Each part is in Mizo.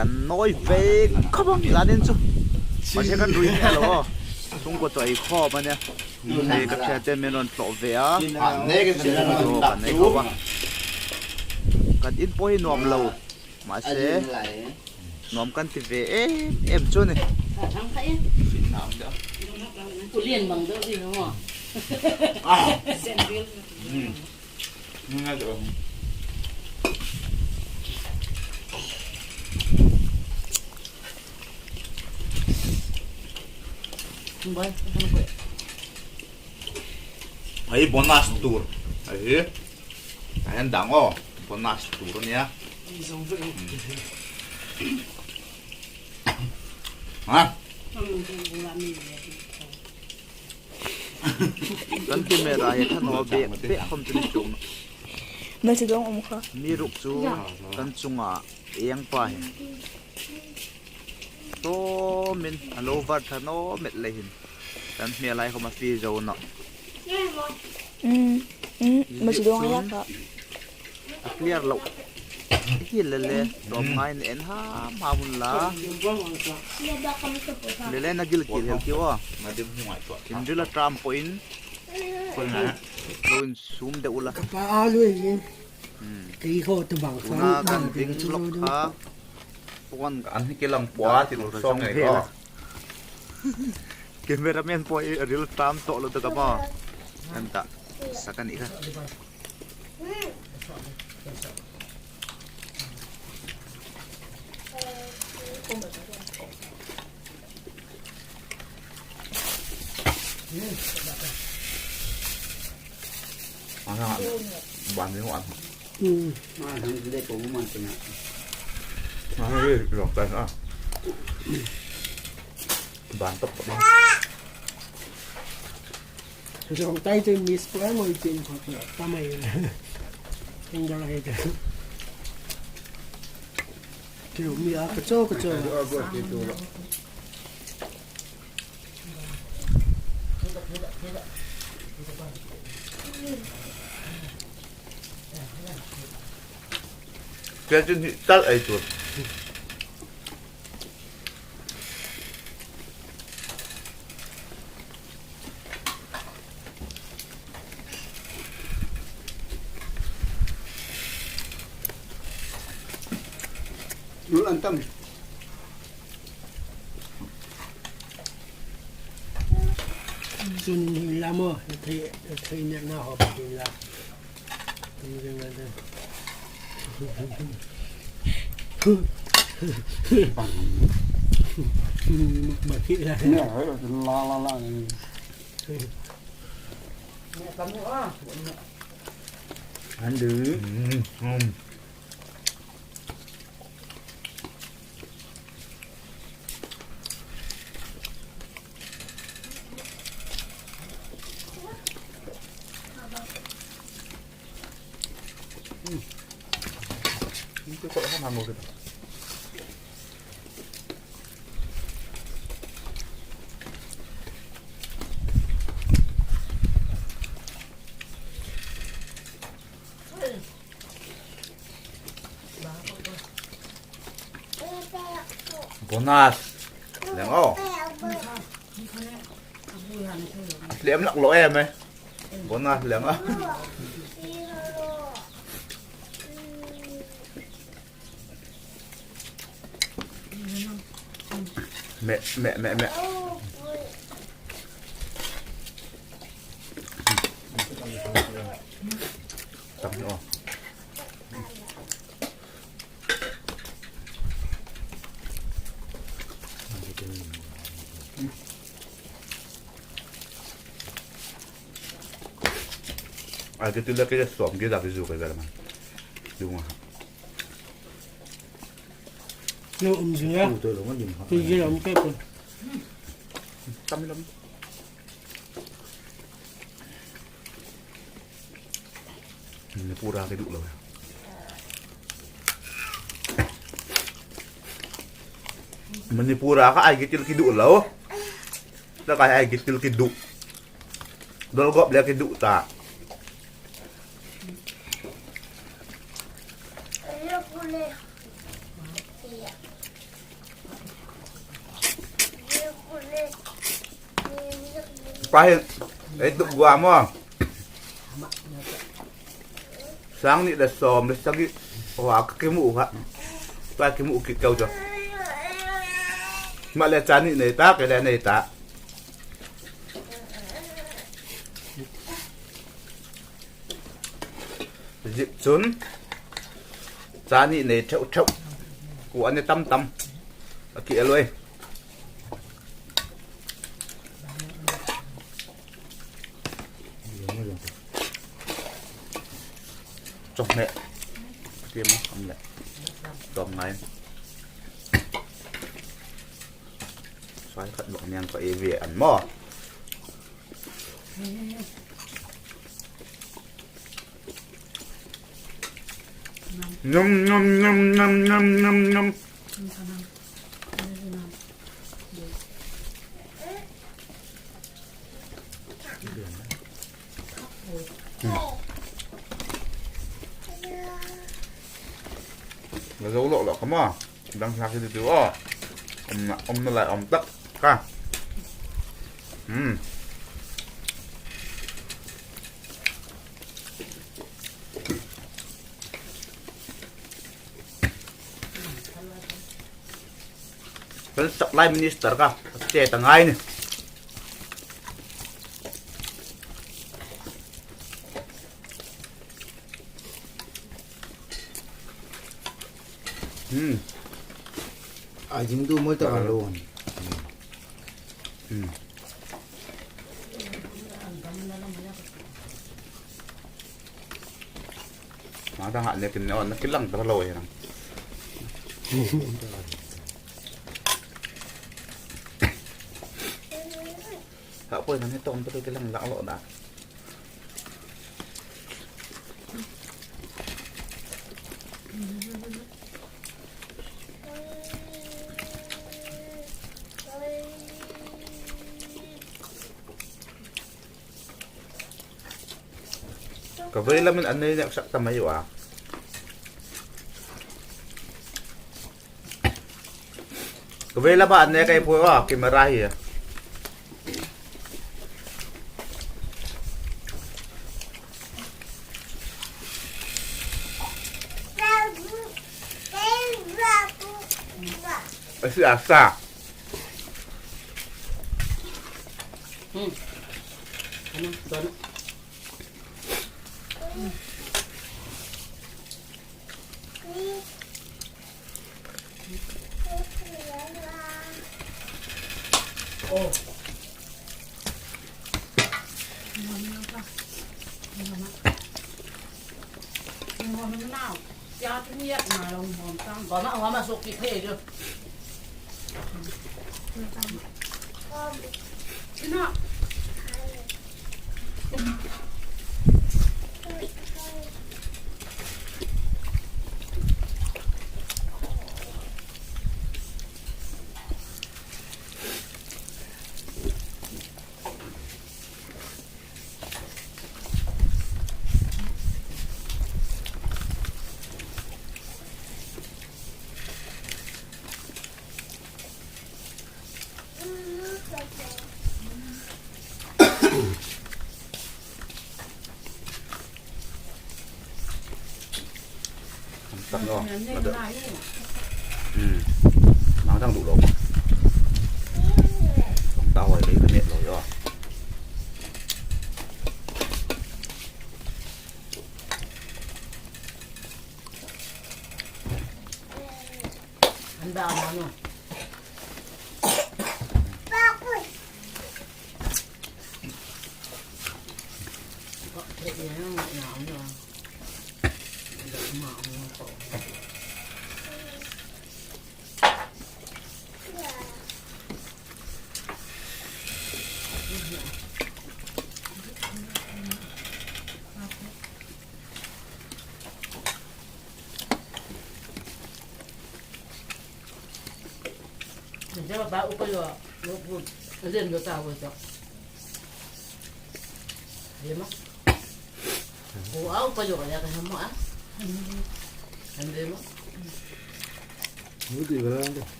Kan nawi ve khawp ang zanin chu. Mahse kan rui miah lo aw. Chhungkaw chaw ei khawp a nia. Hei ka thian te min rawn tlawh ve a. Chaw kan ei khawp a. Kan in pawh hi nuam lo. Mahse nuam kan ti ve em em chu a ni. Hei bonus tur hei a hian dang aw bonus tur a nia ha. Kan camera hi khan aw bek bek khawm chu ni chung mi ruk chu kan chungah eng pa hi tlawmin a lo var thla nawm met lehin kan hmel ai khawm a fi zo nawh a clear loh hi le le tlawm ngai in en ham ham hun la le le na gil kil hel kiu aw thinril a tram pawhin lo in sum deuh ula tuna kan ding lawk kha pawn dah tur a zawng vel a cameraman pawh hi a ril tram tawh lo tak a maw kan dah sak a nih kha. Zawng tai chu miss pawh em awih chin khawp lo ta mai eng dawr hei chu kiểu mi a ka chaw ka chaw Kei chu hnih tal ei tur. Rul an tam. Chun hin la maw thei thei nek na hop hin la. Ăn được. Cái cội không hàm một cái Bonus. Leng aw. A hliam lak lo em e. Bonus leng a. Mẹ mẹ mẹ mẹ. Tam hi aw. A cái tu la cái som cái da cái zu cái vel man. Du nga. No um zia. Ti gi om ke ko. Tam lam. Pura cái đủ rồi. Manipura ka ai gitil ki duh lo. Ta kai ai gitil ki duh. Dol gop le ki duh ta. Pa hi ei tuk gua maw? Sang nih le sawm le sagi wa ka ki mu kha. Pa ki mu ki kau cho. Mah le ca nih nei ta ke le nei ta. Zip cun ca nih nei theu theu. Ku an i tam tam. A ki aloi. Chawhmeh tia maw am le tlawm ngai. Sai khat bak niang ka ei ve an maw. Nhum nhum nhum nhum nhum nhum nhum. Na zo lo lo ka maw? Dang hlak hi tu aw. Om na om na lai om tak ka. Kan supply minister ka chet a ngai ni. Hmm. A jing tu moi ta lo. Mah dang ah nekin na kilang ta lo eh nang. Hah poi nan he tong ta kilang lak lo dah. Ka vei lam in an nei nek sak ta mai wa. Ka vei lam ah an nei kai phuai wa camera hi. Asi asa. Tak no. Ừ. Nó đang đủ đồ. Tao rồi đấy cái miệng rồi rồi. An bao na no.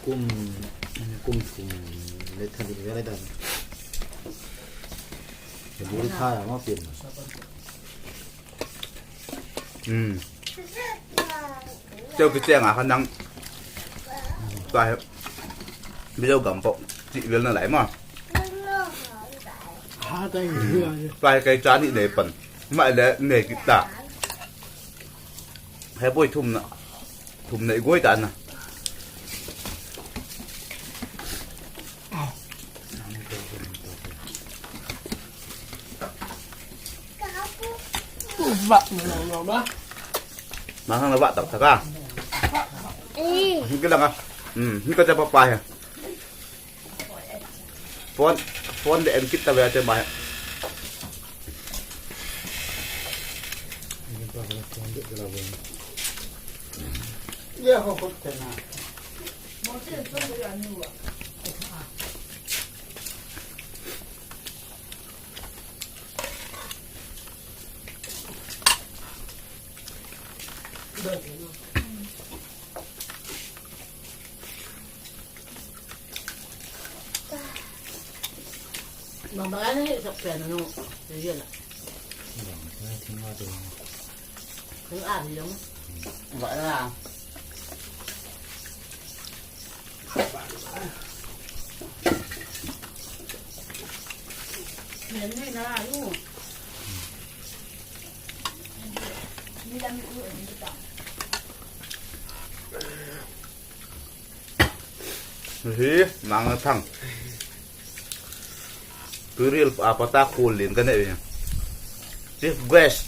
Kum kum thum le thalik vel dan. Buri tha ya ma pian. Um. Cheu ki cheng ah khan nang tlai Mizo gam pawh tih vel na lai maw? Tlai kai cha nih nei pan mah le nei kit ta. He boi thum na thum nei guai ta na. Mang hang là vạ tóc thật à? Cái lần à? Ừ, cái cho papa hả? Phone, phone để em kít ta về cho mày. Hi mang na thang. Tuiril a pata khul lin ka nei. Chief guest.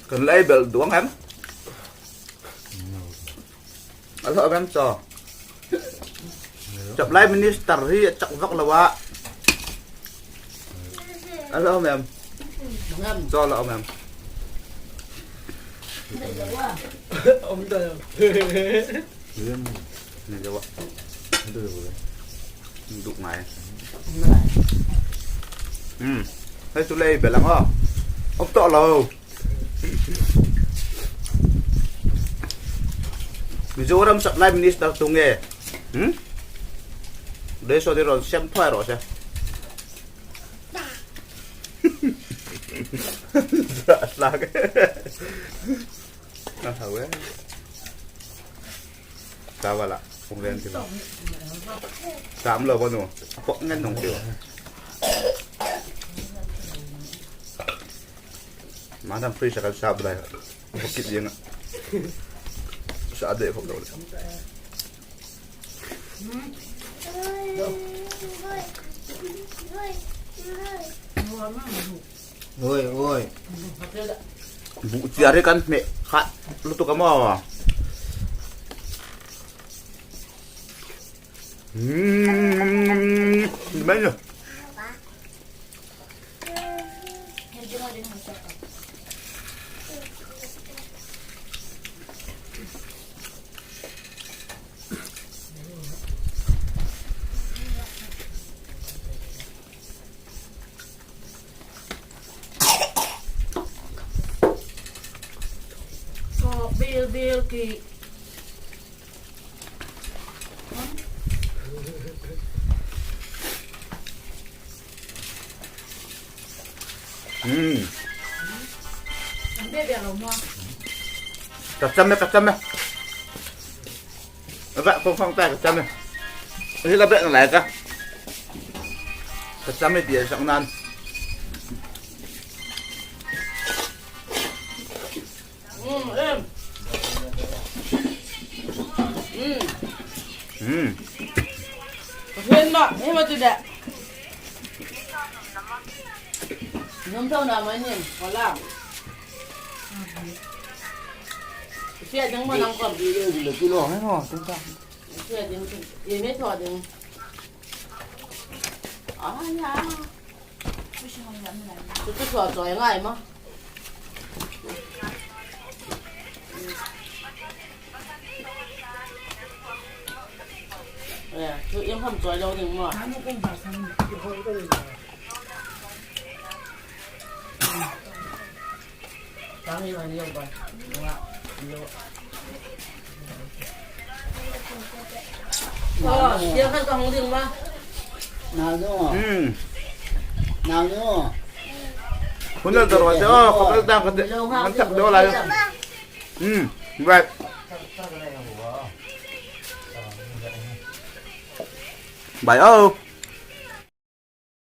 Kan lei bel duang em. A hlawh em chaw. Supply minister hi a chak vak lo a. A hlawh em. Chaw la awm em. Ni deuh a. Duh ngai. Um. Hei chu lei bel ang aw. Awm tawh lo. Mizoram Supply Minister tu nge? Hmm? Đây so thì rồi xem thoại rồi xem. Dạ lạc. Na hau e. Tawala kung len ti lo. Sam lo bonu. Pok ngen nong tiêu. Mà thằng free sẽ sao đây. Pok kit riêng ạ. Sa để phục đồ. Oi oi. Buh chiar hi kan hmeh khat lutuk a maw? Umm mai ni. Umm. Ka cham e ka cham e. Vạ phong phong ta ka cham e. Hi la bek lai ka. Ka cham e ti sang nan. Umm. Hun dor wa te o khop dang ka man thak do lai. Right. Bye oh.